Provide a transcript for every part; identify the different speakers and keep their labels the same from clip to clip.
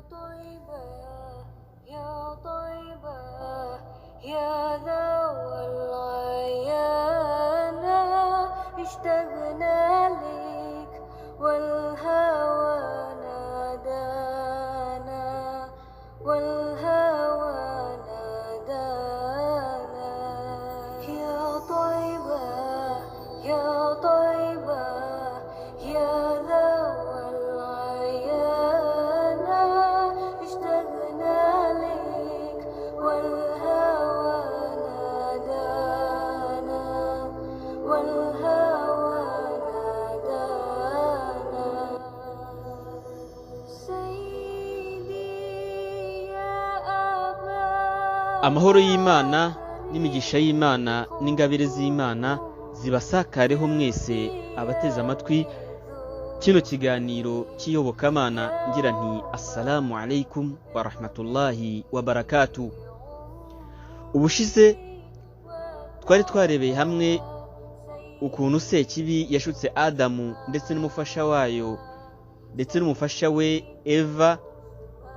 Speaker 1: طيبة يا طيبة يا ذوى العيانا اشتقنا لك والهوى نادانا والهوى نادانا يا طيبة يا طيبة يا ذوى العيانا اشتقنا لك والهوى نادانا والهوى نادانا سيدي يا أبا
Speaker 2: Amahoro y'Imana n'imigisha y'Imana n'ingabire z'Imana zibasakareho mwese abateze amatwi kino kiganiro cy'iyobokamana, ngira nti assalamu alaikum wa rahmatullahi wa barakatu. Ubushize twari twarebeye hamwe ukuntu Sekibi yashutse Adamu ndetse n'umufasha wayo ndetse n'umufasha we Eva.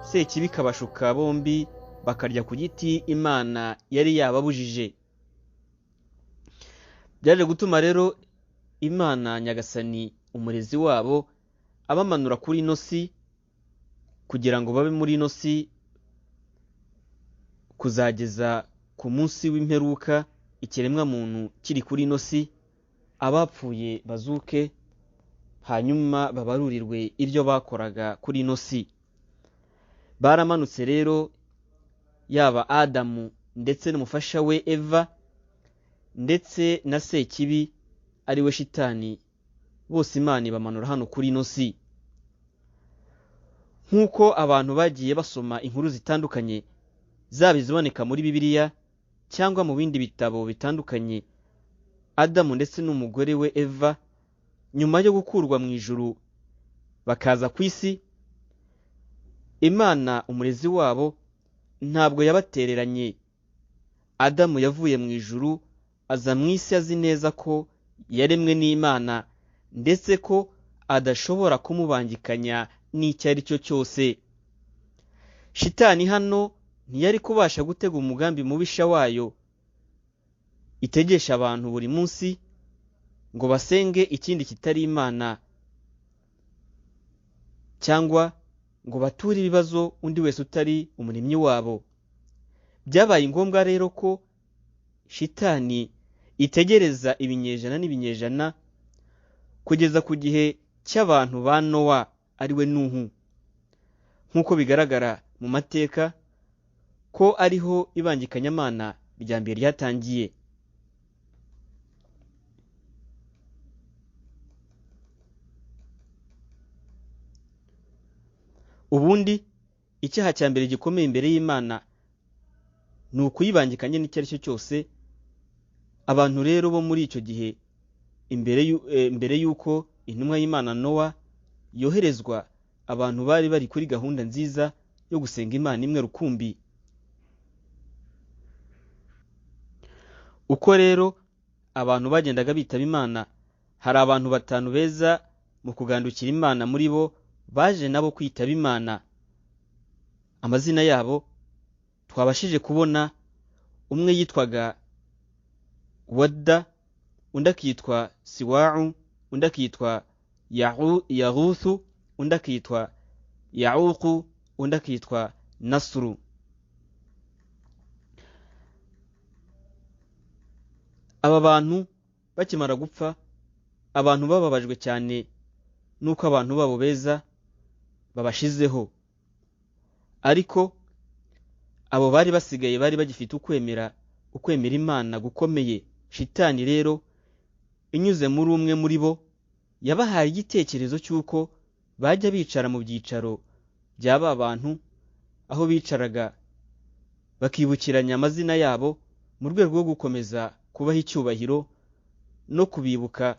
Speaker 2: Sekibi ikabashuka bombi bakarya ku giti Imana yari yababujije. Byaje gutuma rero Imana Nyagasani umurezi wabo abamanura kuri ino si kugira ngo babe muri ino si kuzageza ku munsi w'imperuka, ikiremwa muntu kiri kuri ino si, abapfuye bazuke, hanyuma babarurirwe ibyo bakoraga kuri ino si. Baramanutse rero, yaba Adamu ndetse n'umufasha we Eva ndetse na Sekibi ari we Shitani, bose Imana ibamanura hano kuri ino si. Nk'uko abantu bagiye basoma inkuru zitandukanye, zaba iziboneka muri Bibiliya cyangwa mu bindi bitabo bitandukanye, Adamu ndetse n'umugore we Eva nyuma yo gukurwa mu ijuru bakaza ku isi, Imana umurezi wabo ntabwo yabatereranye. Adamu yavuye mu ijuru aza mu isi azi neza ko yaremwe n'Imana ndetse ko adashobora kumubangikanya n'icyo ari cyo cyose. Shitani hano ntiyari kubasha gutega umugambi mubisha wayo itegesha abantu buri munsi ngo basenge ikindi kitari Imana cyangwa ngo bature ibibazo undi wese utari umuremyi wabo. Byabaye ngombwa rero ko Shitani itegereza ibinyejana n'ibinyejana kugeza ku gihe cy'abantu ba Nowa ari we Nuhu, nk'uko bigaragara mu mateka ko ariho ibangikanyamana rya mbere ryatangiye. Ubundi icyaha cya mbere gikomeye imbere y'Imana ni ukuyibangikanya n'icyo ari cyo cyose. Abantu rero bo muri icyo gihe mbere y'uko intumwa y'Imana Nowa yoherezwa, abantu bari bari kuri gahunda nziza yo gusenga Imana imwe rukumbi. Uko rero abantu bagendaga bitaba Imana, hari abantu batanu beza mu kugandukira Imana muri bo baje nabo kwitaba Imana. Amazina yabo twabashije kubona, umwe yitwaga Wadda, undi akitwa Siwa'u, undi akitwa Yaghuthu, undi akitwa Ya'uqu, undi akitwa Nasru. Aba bantu bakimara gupfa, abantu bababajwe cyane nuko abantu babo beza babashizeho. Ariko abo bari basigaye bari bagifite ukwemera Imana gukomeye. Shitani rero inyuze muri umwe muri bo yabahaye igitekerezo cy'uko bajya bicara mu byicaro bya ba bantu aho bicaraga bakibukiranya amazina yabo mu rwego rwo gukomeza kubaha icyubahiro no kubibuka.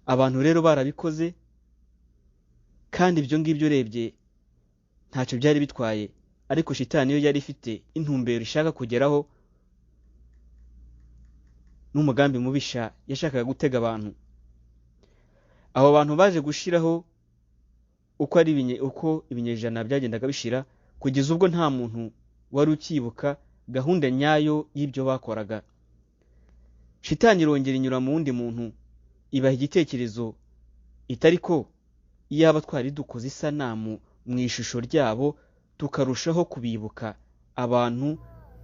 Speaker 2: Abantu rero barabikoze, kandi ibyo ngibyo urebye ntacyo byari bitwaye, ariko Shitani yo yari ifite intumbero ishaka kugeraho n'umugambi mubisha yashakaga gutega abantu. Abo bantu baje gushiraho Uko ari uko ibinyejana byagendaga bishira, kugeza ubwo nta muntu wari ukibuka gahunda nyayo y'ibyo bakoraga. Shitani irongera inyura mu wundi muntu, ibaha igitekerezo itari ko iyaba twari dukoze isanamu mu ishusho ryabo tukarushaho kubibuka. Abantu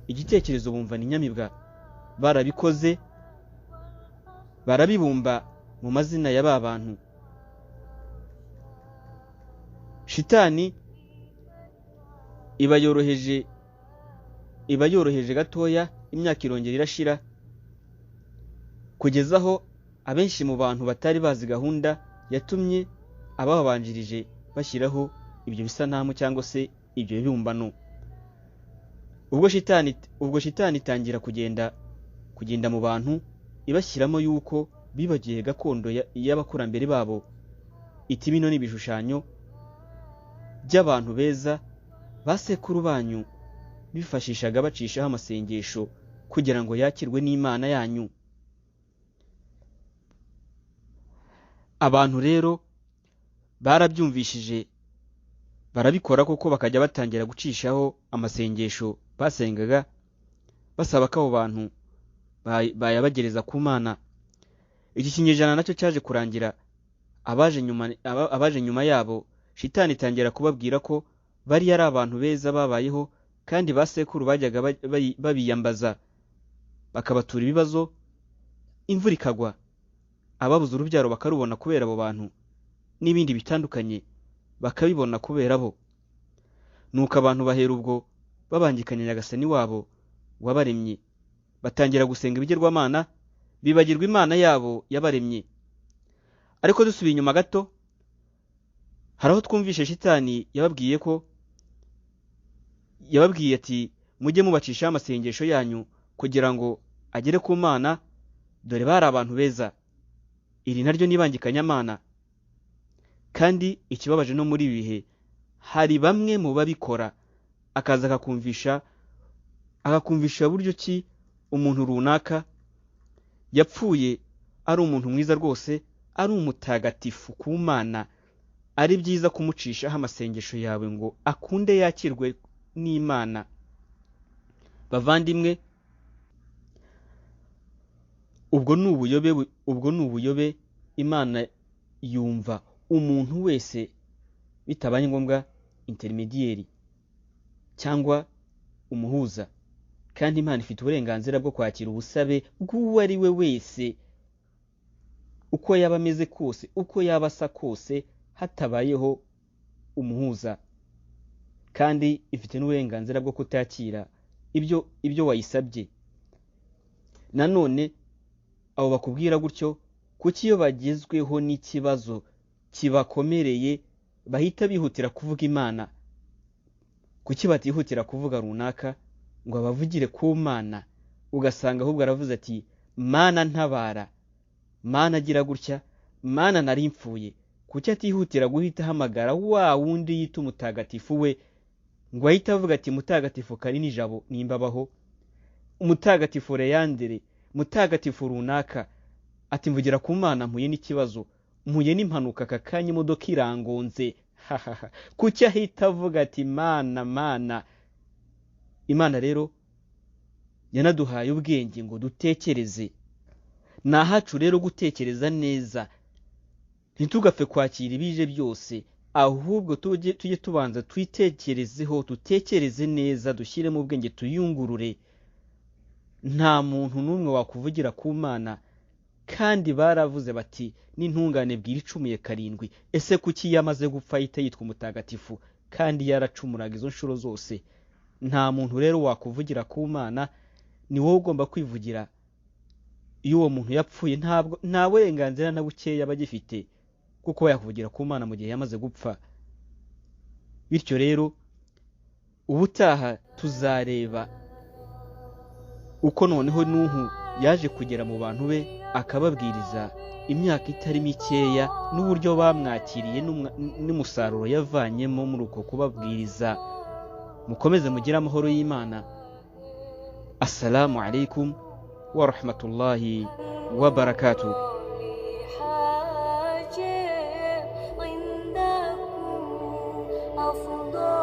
Speaker 2: igitekerezo bumva ni inyamibwa, barabikoze barabibumba mu mazina ya ba bantu. Shitani iba yoroheje gatoya, imyaka irongera irashira, kugeza aho abenshi mu bantu batari bazi gahunda yatumye ababanjirije bashyiraho ibyo bisanamu cyangwa se ibyo bibumbano. Ubwo shitani itangira kugenda mu bantu, ibashyiramo yuko bibagiye gakondo y'abakurambere babo. Iti bino ni ibishushanyo by'abantu beza basekuru banyu bifashishaga bacishaho amasengesho kugira ngo yakirwe n'Imana yanyu. Abantu rero barabyumvishije barabikora koko, bakajya batangira gucishaho amasengesho basengaga basaba ko abo bantu bayabagereza ku Mana. Iki kinyejana nacyo cyaje kurangira, abaje nyuma yabo shitani itangira kubabwira ko bari ari abantu beza babayeho, kandi basekuru bajyaga babiyambaza bakabatura ibibazo, imvura ikagwa, ababuze urubyaro bakarubona kubera abo bantu, n'ibindi bitandukanye bakabibona kubera bo. Nuko abantu bahera ubwo babangikanya Nyagasani wabo wabaremye, batangira gusenga ibigirwamana, bibagirwa Imana yabo yabaremye. Ariko dusubiye inyuma gato, hari aho twumvishe shitani yababwiye ati mujye mubacishaho amasengesho yanyu kugira ngo agere ku Mana, dore bari abantu beza. Iri naryo ni ibangikanyamana. Kandi ikibabaje no muri ibi bihe hari bamwe mu babikora, akaza akakumvisha buryo ki umuntu runaka yapfuye ari umuntu mwiza rwose, ari umutagatifu ku Mana, ari byiza kumucishaho amasengesho yawe ngo akunde yakirwe n'Imana. Bavandimwe, ubwo ni ubuyobe. Imana yumva umuntu wese bitabaye ngombwa intermediary cyangwa umuhuza, kandi Imana ifite uburenganzira bwo kwakira ubusabe bw'uwo ari we wese, uko yaba ameze kose, uko yaba asa kose, hatabayeho umuhuza. Kandi ifite n'uburenganzira bwo kutakira ibyo wayisabye. Nanone abo bakubwira gutyo, kuki iyo bagezweho n'ikibazo kibakomereye bahita bihutira kuvuga Imana? Kuki batihutira kuvuga runaka ngo abavugire ku Mana? Ugasanga ahubwo aravuze ati Mana ntabara, Mana agira gutya, Mana nari mpfuye. Kuki atihutira guhita ahamagara wa wundi yita umutagatifu we, ngo ahite avuga ati mutagatifu Karinijabo nimbabaho, umutagatifu Leyandere, mutagatifu runaka, ati mvugira ku Mana mpuye n'ikibazo, mpuye n'impanuka aka kanya imodoka irangonze. Kuki ahita avuga ati Mana Mana? Imana rero yanaduhaye ubwenge ngo dutekereze. Ni ahacu rero gutekereza neza, ntitugapfe kwakira ibije byose, ahubwo tujye tubanza twitekerezeho, dutekereze neza, dushyiremo ubwenge, tuyungurure. Nta muntu n'umwe wakuvugira ku Mana. Kandi baravuze bati n'intungane bwira icumuye karindwi. Ese kuki yamaze gupfa ahita yitwa umutagatifu kandi yaracumuraga izo nshuro zose? Nta muntu rero wakuvugira ku Mana, ni wowe ugomba kwivugira. Iyo uwo muntu yapfuye nta burenganzira na bukeya aba agifite kuko yakuvugira ku Mana mu gihe yamaze gupfa. Bityo rero ubutaha tuzareba uko noneho Nuhu yaje kugera mu bantu be akababwiriza imyaka itari mikeya, n'uburyo bamwakiriye n'umusaruro yavanyemo muri uko kubabwiriza. Mukomeze mugire amahoro y'Imana. Assalamu alaikum wa rahmatullahi wa barakatuh.
Speaker 1: حاجب عندكم. Afundou.